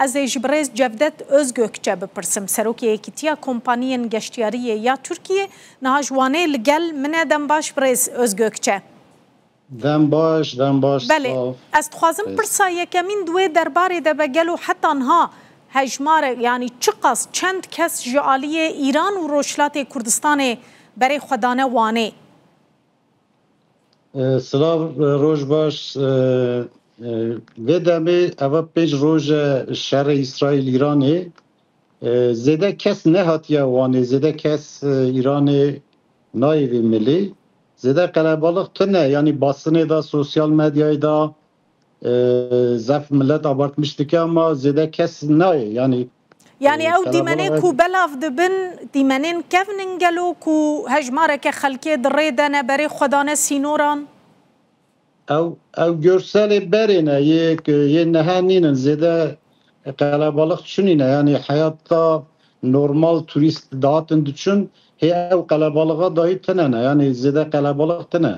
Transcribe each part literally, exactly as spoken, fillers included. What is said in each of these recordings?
Ez ê ji birêz Cevdet Özgökçe bipirsim, serokê Yekîtiya Kompaniyên Geştiyariyê ya Tirkiyê, niha ji Wanê li gel min e. Dem baş birêz Özgökçe. Dem baş, dem baş, Belê, sax. Ez dixwazim pirsa yekemîn di wê derbarê de be, gelo heta niha hejmare, yanî çiqas, çend kes ji aliyê Îran û Rojhilatê Kurdistanê berê xwe dane Wanê? E, silav, e, roj baş. E, e, vê demê eva pênc roj e şerê Îsraîl-Îranê. E, zêde kes nehatiye Wanê, zêde kes, e, Îranê nayê vê milê. Zêde qelebalix tune, yanî basinê de, sosyal medyayê de, e, zef milet abartmiş dike ama zêde kes nayê. Yanî, Yanî e, ew dîmenê qelebalix ku belav dibin, dîmenên kevn in gelo ku hejmareke xelkê di rê de ne berê xwe dane sînoran? Ew, ew görselê berê ne, yê, yê niha nînin, zêde qelebalix çûnîne. Yanî heyata normal turîst dihatin diçûn, hê ew qelebalixa dahî tine ne. Yanî zêde qelebalix tine.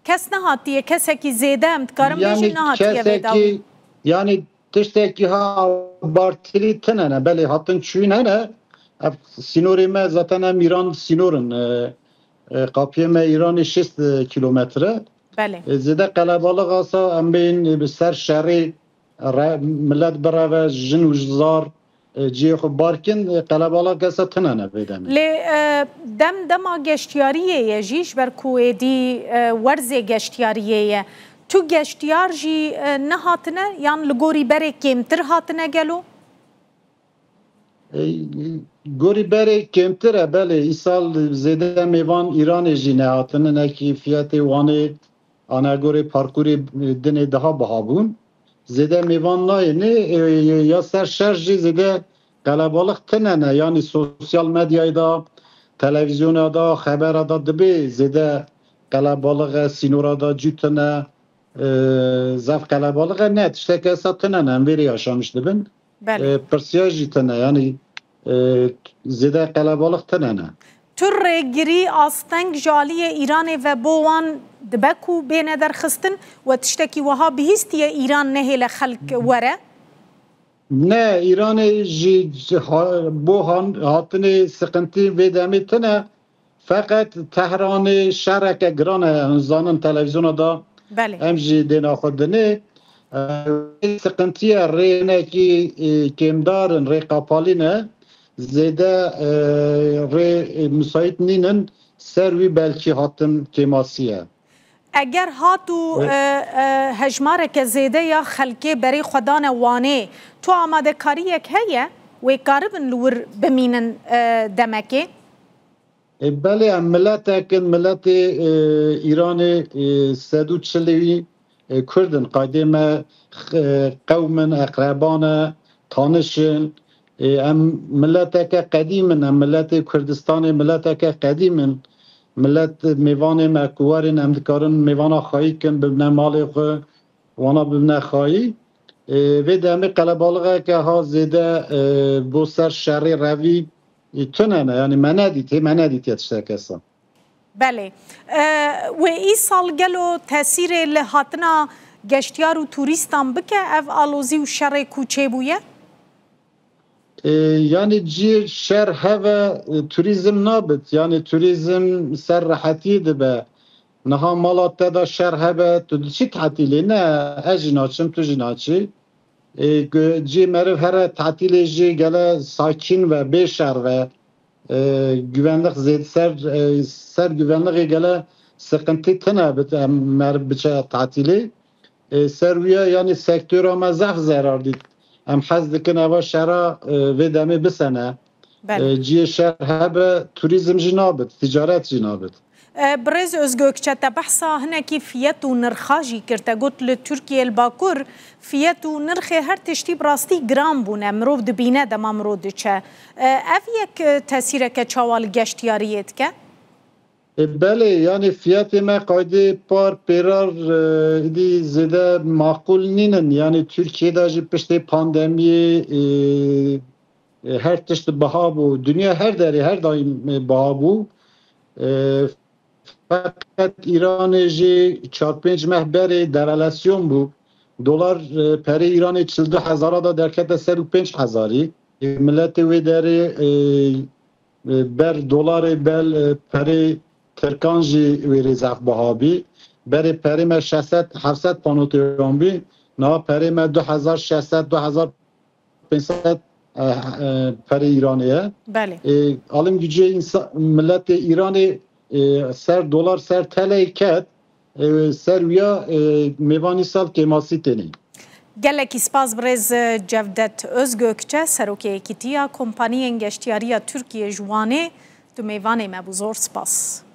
Kes nehatiye, kesekî zêde em dikarin bêjin Yanî nehatiye vê dawî. kesekî, yanî tiştekî ha abartilî tine ne. Belê hatin çûyîn hene. Ev sînorê me zaten em Îran sînor in. E, e, qapiyê me Îranê şêst kilometre. Belê. E, zêde qelebalix asa em bên, e, bi ser şerê re-, milet bireve, jin û zar, e, cihê xwe bar kin, e, qelebalix kesa tine ne vê demê. Lê, e, dem dema geştiyariyê ye jî, ji ber ku êdî, e, werzê geştiyariyê ye. Tu geştiyar jî, e, nehatine, yan li gorî berê kêmtir hatine gelo? E, gorî berê kêmtir e, belê, îsal zêde mêvan Îranê jî nehatine, hinekî fiyetê Wanê anegorê parkûrê dinê daha biha bûn. Zêde mêvan nayêne, e, ya ser şer jî zêde qelebalix tine ne, yanî sosyal medyayê de, televîzyona de, xebera de dibê zêde qelebalix e, sînora de cû tine, e, zaf qelebalix e, ne, tiştek esa tine ne, em vê rê yaşamiş dibin. Belê. E, pirsiya jî tine, yanî, e, zêde qelebalix tine ne. Tu rêgirî asteng ji aliyê Îranê ve bo wan dibe ku bêne derxistin we tiştekî wiha bihîstiye Îran nehêle xelk were? Ne, Îranê jî ha-, bo han-, hatinê siqintî vê demê tine. Feqet Tehranê şereke giran e, em zanin televîzyona da Belê. em jî dêna xwe dinê. E, siqintiye rê hinekî, e, kêmdar in, rê qapalî ne. Zêde, e, rê, e, musayît nînin, ser wî belkî hatin kêmasî ye. Eger hat û, E- e, e, hejmareke zêde ya xelkê berê xwe dane Wanê, tu amadekariyek heye? Wê karibin li wir bimînin, e, demekê? E, belê, em miletek in, miletê, e, Îranê, e, sed û çilî, e, Kurd in. Qaydê me, e, qewm in, eqreban e, taniş in. E, em mileteke qedîm in, em miletê Kurdistanê mileteke qedîm in. Milet, mêvanê me ku werin, em dikarin mêvana xweyî kin, bibine malê xwe, wana bibine xweyî. E, vê demê qelebalixeke ha zêde, e, bo ser şerê revî, e, tune ne. Yanî me nedîtê, me nedîtiye tiştek esa. Belê. E, wê îsal gelo tesîrê li hatina geştiyar û turîstan bike ev alozî û şerê ku çêbûye? E, yanî cihê şer hebe, e, turîzm nabit. Yanî turîzm ser rehetiyê dibe. Niha mala te de şer hebe, tu diçî tatîlê? Ne, ez jî naçim, tu jî naçî. E, gu-, cihê meriv here tatîlê jî gele sakîn ve, bê şer ve. E, güvenlik zêd-, ser, e, ser güvenlixê gele siqintî tine bit-, em meriv biçe tatîlê. E, ser wîya, yanî sektora me zehf zerar dît. Em hez dikin eva şera, e, vê demê bisene. Belê. E, cihê şer hebe, turîzm jî nabit, ticaret jî nabit. E, birêz Özgökçe, te behsa hinekî fiyet û nirxa jî kir. Te got li Tirkiyê, li Bakur, fiyet û nirxê her tiştî bi rastî giran bûne. Mirov dibîne dema mirov diçe. E, ev yek, e, tesîreke çawa li geştiyariyê dike? E, belê, yanî fiyetê me qaydê par pêrar, e, îdî zêde maqûl nînin. Yanî Tirkiyê de jî piştê pandemiyê, e, e, her tişt biha bû. Dinya her derê, her daîm, e, biha bû. E, feqet Îranê jî çar pênc meh berê devalüasyon bû. Dolar, e, perê Îranê çil du hezara da derkete ser û pênc hezarî. E, miletê wê derê, e, e, ber dolarê bel, e, perê Tirkan jî wê rê zehf biha bî. Berê perê me şeş sed, heft sed panotê wan bî. Niha perê me du hezar şeş sed, du hezar pênc sed, e, e, perê Îranê ye. Belê. E, alim gücê insa-, miletê Îranê, e, ser dolar, ser teleyê ket, e, ser wiya, e, mêvanî sal kêmasî tênê. Gelekî spas birêz Cevdet Özgökçe, Serokê Yekîtiya Kompaniyên Geştiyariya Tirkiyê ji Wanê, tu mêvanê me bû. Zor spas.